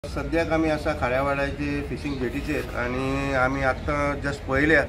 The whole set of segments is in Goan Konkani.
सद्याक आमी आसा खाऱ्यावाड्याचे फिशींग जेटीचेर आनी आमी आत्तां जस्ट पळयल्या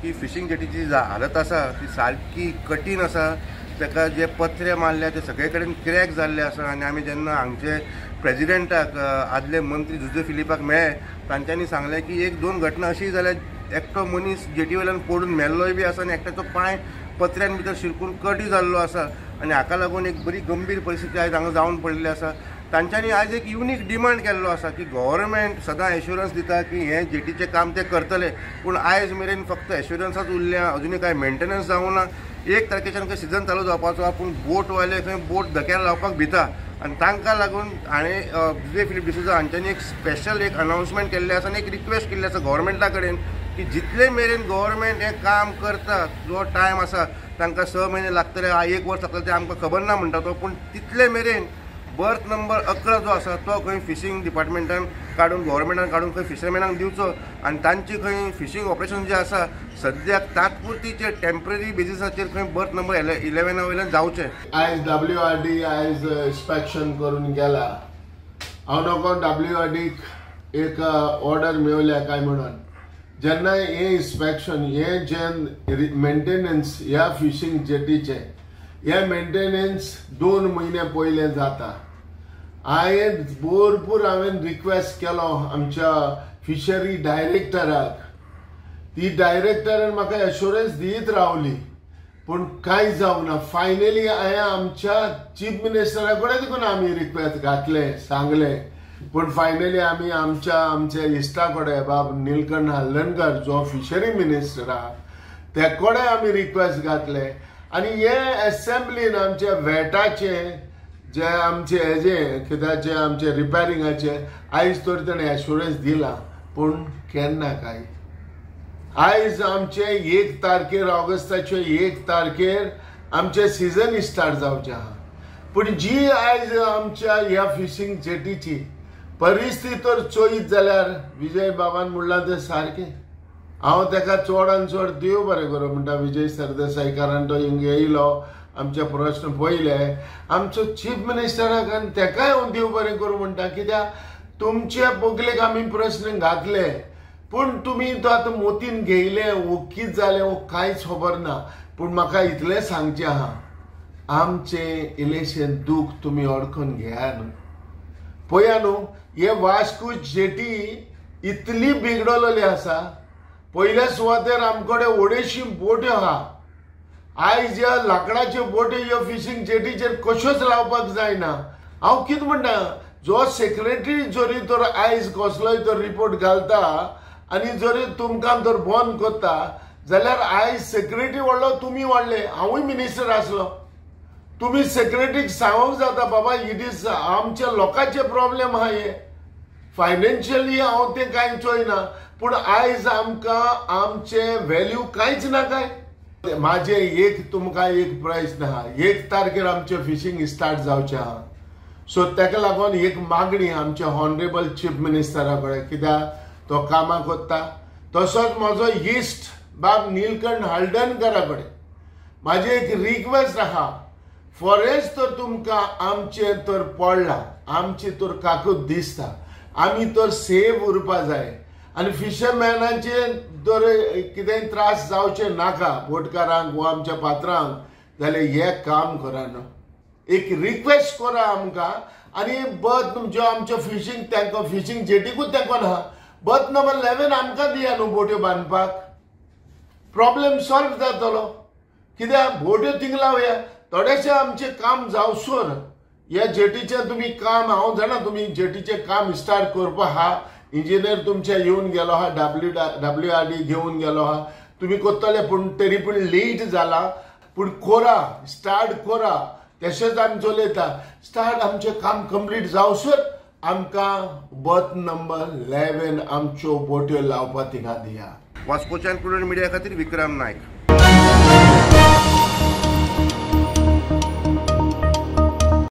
की फिशींग जेटीची हालत आसा ती सारकी कठीण आसा. ताका जे पत्रे मारल्या ते सगळे कडेन क्रॅक जाल्ले आसा आनी आमी जेन्ना हांगचे प्रेजिडेंटाक आदले मंत्री जुझे फिलिपाक मेळ्ळे तांच्यांनी सांगलें की एक दोन घटना अशी जाल्या, एकटो मनीस जेटी वयल्यान पडून मेल्लोय बी आसा आनी एकट्याचो पांय पत्र्यान भितर शिरकून कटी जाल्लो आसा आनी हाका लागून एक बरी गंभीर परिस्थिती आयज हांगा जावन पडिल्ली आसा. तांच्यांनी आयज एक युनीक डिमांड केल्लो आसा की गव्हर्मेंट सदां एश्युरन्स दिता की हें जेटीचें काम ते करतले, पूण आयज मेरेन फक्त एश्युरन्साच उरल्या, अजुनूय कांय मेंटेनन्स जावंक ना. 1 तारखेच्यान खंय सिजन चालू जावपाचो आहा, पूण बोटवाले खंय बोट धक्यार लावपाक भिता आनी तांकां लागून हाणें जुझे फिलीप डिसोजा हांच्यांनी एक स्पेशल एक अनावन्समेंट केल्लें आसा आनी एक रिक्वेस्ट केल्ली आसा गव्हर्मेंटा कडेन की जितले मेरेन गव्हर्मेंट हें काम करता, जो टायम आसा तांकां 6 म्हयने लागतले, 1 वर्स लागतलें तें आमकां खबर ना म्हणटा तो, पूण तितले मेरेन बर्थ नंबर 11 जो आसा तो खंय फिशींग डिपार्टमेंटान काडून गव्हर्मेंटान काडून खंय फिशरमॅनांक दिवचो आनी तांची खंय फिशींग ऑपरेशन जें आसा सद्याक तात्पुरतीचेर टेम्पररी बेजिसाचेर खंय बर्थ नंबर 11 वयल्यान जावचें. आयज WRD आयज इन्स्पेक्शन करून गेला. हांव नको WRDक एक ऑर्डर मेळल्या काय म्हणून जेन्ना हें इन्स्पेक्शन हें जें मेंटेनन्स ह्या फिशींग जेटीचें हे मेंटेनन्स 2 म्हयने पयलें जाता. हांवें भरपूर हांवें रिक्वेस्ट केलो आमच्या फिशरी डायरेक्टराक, ती डायरेक्टरान म्हाका एश्योरन्स दीत रावली पूण कांय जावना. फायनली हांवें आमच्या चीफ मिनिस्टरा कडेन देखून आमी रिक्वेस्ट घातलें, सांगलें, पूण फायनली आमी आमच्या आमच्या इश्टा कडेन बाब निलकंठ हल्दनकर जो फिशरी मिनिस्टर आहा त्या कडेन आमी रिक्वेस्ट घातले आनी हे एसेंब्लीन आमच्या वेटाचे जे आमचे हेजे कित्याचे आमचे रिपेरिंगाचे आयज तर ताणें एश्योरन्स दिला, पूण केन्ना काय आयज आमचे 1 तारखेर ऑगस्टाचे 1 तारखेर आमचे सिजन स्टार्ट जावचें आहा, पूण जी आयज आमच्या ह्या फिशींग जेटीची परिस्थिती तर चोयत जाल्यार विजय बाबान म्हणलां तें सारकें. हांव ताका चडान चड देव बरें करूं म्हणटा विजय सरदेसाय, कारण तो हिंगा येयलो आमचे प्रश्न पळयले आमचो चीफ मिनिस्टराक आनी तेकाय हांव देव बरें करूं म्हणटा, कित्याक तुमचे पगलेक आमी प्रश्न घातले पूण तुमी तो आतां मोतीन घेयले वो कितें जालें वो कांयच खबर ना. पूण म्हाका इतलें सांगचें आहा, आमचें इल्लेशें दूख तुमी अडकून घेया न्हू. पळया न्हू हे वास्को जेटी इतली बिगडलेली आसा. पयल्या सुवातेर आमकडे 250 बोट्यो आहा. आयज ह्या लांकडाच्यो बोट्यो ह्यो फिशींग जेटीचेर कश्योच लावपाक जायना. हांव कितें म्हणटा, जो सेक्रेटरी जरी तर आयज कसलोय तर रिपोर्ट घालता आनी जरी तुमकां तर बंद करता जाल्यार आयज सेक्रेटरी व्हडलो तुमी व्हडले, हांवूय मिनिस्टर आसलो, तुमी सेक्रेटरीक सांगूंक जाता बाबा it is आमच्या लोकांचे प्रॉब्लेम आहा हे, फायनान्शियली हांव तें कांय चोयना, पूण आयज आमकां आमचें व्हॅल्यू कांयच ना. काय म्हाजें एक तुमकां एक प्रश्न आहा, 1 तारखेर आमचें फिशींग स्टार्ट जावचें आहा, सो ताका लागून एक मागणी आमच्या ऑनरेबल चीफ मिनिस्टरा कडेन, कित्याक तो कामां कोत्ता, तसोच म्हजो इश्ट बाब निलकंठ हल्दनकरा कडेन म्हाजी एक रिक्वेस्ट आहा, फॉरेस्ट तर तुमकां आमचें तर पडलां, आमची तर काकूत दिसता, आमी तर सेफ उरपा जाय आनी फिशरमॅनाचे जर कितेंय त्रास जावचे नाका बोटकारांक वो आमच्या पात्रांक, जाल्यार हें काम करा न्हू, एक रिक्वेस्ट करा आमकां. आनी बर्थ ज्यो आमच्यो फिशींग तांकां फिशींग जेटीकूच तेंकोन आहा, बर्थ नंबर 11 आमकां दिया न्हू बोट्यो बांदपाक, प्रॉब्लेम सॉल्व जातलो. कित्याक बोट्यो थिंग लावया, थोडेशें आमचें काम जावसर ह्या जेटीचें तुमी काम, हांव जाणा तुमी जेटीचें काम स्टार्ट करपा आहा, इंजिनियर तुमचे येवन गेलो आहा, WRD घेवन गेलो आहा, तुमी करतले, पूण तरी पूण लेट जाला, पूण कोरा स्टार्ट कोरा, तशेंच आमी चलयता स्टार्ट आमचें काम कंप्लीट जावसर आमकां बर्थ नंबर 11 आमच्यो बोट्यो लावपा थिंगा दिया. वास्कोच्यान प्रुडंट मिडिया खातीर विक्रम नायक.